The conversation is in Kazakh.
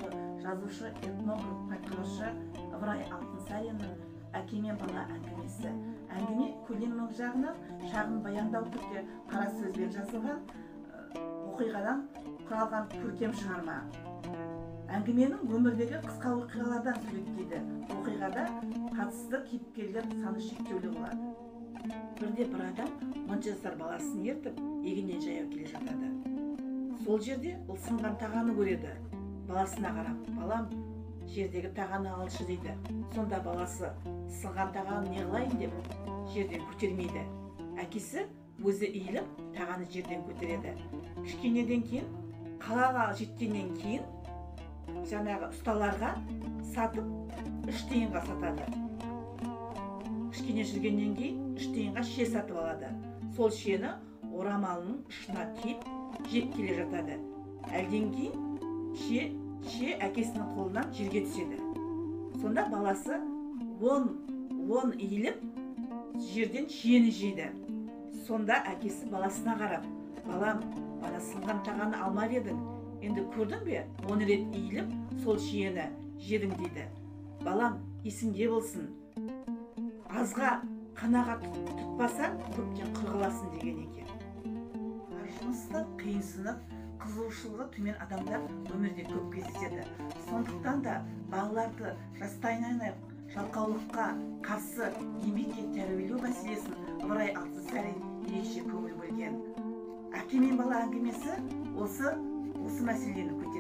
атаулы жазушы, этнограф, фольклоршы Ыбырай Алтынсариннің «Әке мен бала» әңгімесі. Әңгіме көлемі жағынан шағын баяндау түрде қара сөзбен жазылған оқиғадан құралған көркем шығарма. Әңгіменің өмірдегі қысқа оқиғалардан суреттейді. Оқиғада қатысты кейіпкерлер саны шектеулі болады. Бірде бір адам 10 жасар баласын ертіп, егіннен жаяу келе жатады. Сол жерде ол сынған тағаны көреді. Баласына қарап: «Балам, жердегі тағаны алшы», – дейді. Сонда баласы: «Сынған тағаны не қылайын?» – деп жерден көтермейді. Әкесі өзі иіліп, тағаны жерден көтереді. Кішкенеден кейін, қалаға жеткеннен кейін, жаңағы ұсталарға сатып, 3 тиынға сатады. Кішкене жүргеннен кейін 3 тиынға ше сатып алады. Сол шені орамалының ұшына түйіп, жеп келе жатады. Әлден кейін ше әкесінің қолынан жерге түседі. Сонда баласы он иіліп, жерден шені жейді. Сонда әкесі баласына қарап: «Балам, бана сынған тағаны алмап едің, енді көрдің бе, 10 рет иіліп, сол шиені жедің», – дейді. «Балам, есіңде болсын, азға қанағат тұтпасаң, көптен құр қаласың», – деген екен. Жұмысты қиынсынып, қызығушылығы төмен адамдар өмірде көп кездеседі. Сондықтан да балаларды жастайынан ақ жалқаулыққа қарсы еңбекке тәрбиелеу мәселесін Ыбырай Алтынсарин ерекше көңіл бөлген. «Әке мен бала» әңгімесі осы мәселені көтереді.